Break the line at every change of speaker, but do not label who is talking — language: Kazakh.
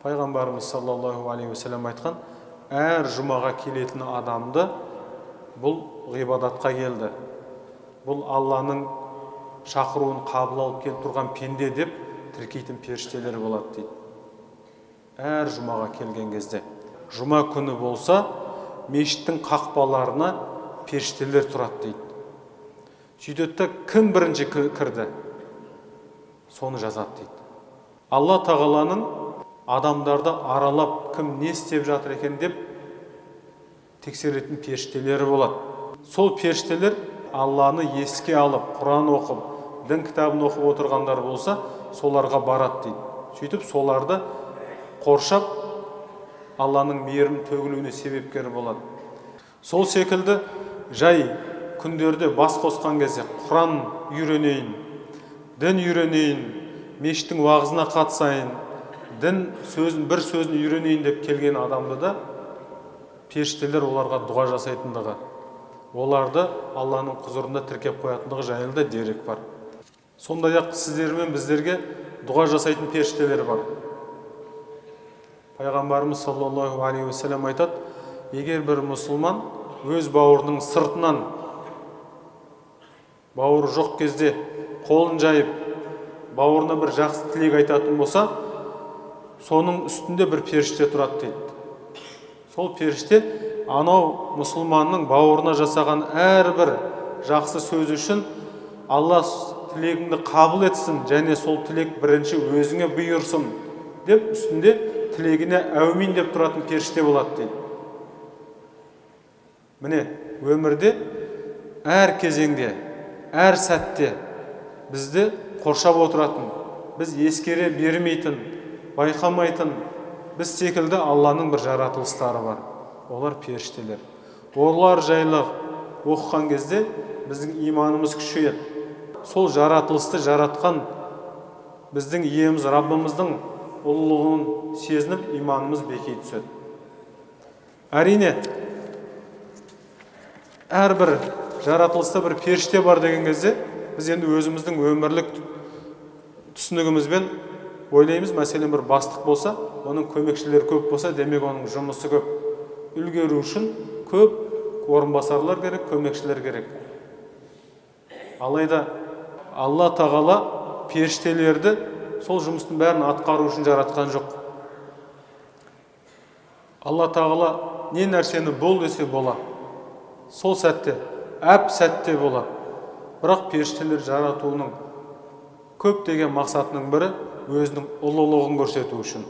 Пайғамбарымыз саллаллаху алейхи уассалам айтқан: әр жұмаға келетін адамды бұл ғибадатқа келді, бұл Алланың шақыруын қабыл алып келіп тұрған пенде деп тіркейтін періштелер болады дейді. Әр жұмаға келген кезде, жұма күні болса, мешіттің қақпаларына періштелер тұрады дейді. Сөйтеді да, кім бірінші кірді, соны жазады дейді. Алла Тағаланың адамдарды аралап, кім не істеп жатыр екен деп тексеретін періштелері болады. Сол періштелер Алланы еске алып, Құран оқып, дін кітабын оқып отырғандар болса, соларға барады дейді. Сөйтіп соларды қоршап, Алланың мейірімі төгілуіне себепкер болады. Сол секілді жай күндерде бас қосқан кезде Құран үйренейін, дін үйренейін, мешіттің уағызына қатысайын, дін сөзін, бір сөзін үйренейін деп келген адамды да періштелер оларға дұға жасайтындығы, оларды Алланың құзырында тіркеп қоятындығы жайлы да дерек бар. Сондай ақ сіздер мен біздерге дұға жасайтын періштелер бар. Пайғамбарымыз саллаллаху алейхи уассалам айтады: егер бір мұсылман өз бауырының сыртынан, бауыры жоқ кезде қолын жайып, бауырына бір жақсы тілек айтатын болса, соның үстінде бір періште тұрады дейді. Сол періште анау мұсылманның бауырына жасаған әрбір жақсы сөз үшін «Алла тілегіңді қабыл етсін және сол тілек бірінші өзіңе бұйырсын» деп, үстінде тілегіне әумин деп тұратын періште болады дейді. Міне, өмірде әр кезеңде, әр сәтте бізді қоршап отыратын, біз ескере бермейтін, байқамайтын, біз секілді Алланың бір жаратылыстары бар. Олар періштелер. Олар жайлы оқыған кезде біздің иманымыз күшейеді. Сол жаратылысты жаратқан біздің иеміз, Раббымыздың ұлылығын сезініп, иманымыз беки түседі. Әрине, әрбір жаратылыста бір періште бар деген кезде біз енді өзіміздің өмірлік түсінігімізбен ойлаймыз. Мәселен, бір бастық болса, оның көмекшілері көп болса, демек, оның жұмысы көп, үлгеру үшін көп орынбасарлар керек, көмекшілер керек. Алайда Алла Тағала періштелерді сол жұмыстың бәрін атқару үшін жаратқан жоқ. Алла Тағала не нәрсені бол десе, болады, сол сәтте, әп сәтте болады. Бірақ періштелер жаратуының көптеген мақсатының бірі өзінің ұлылығын көрсету үшін.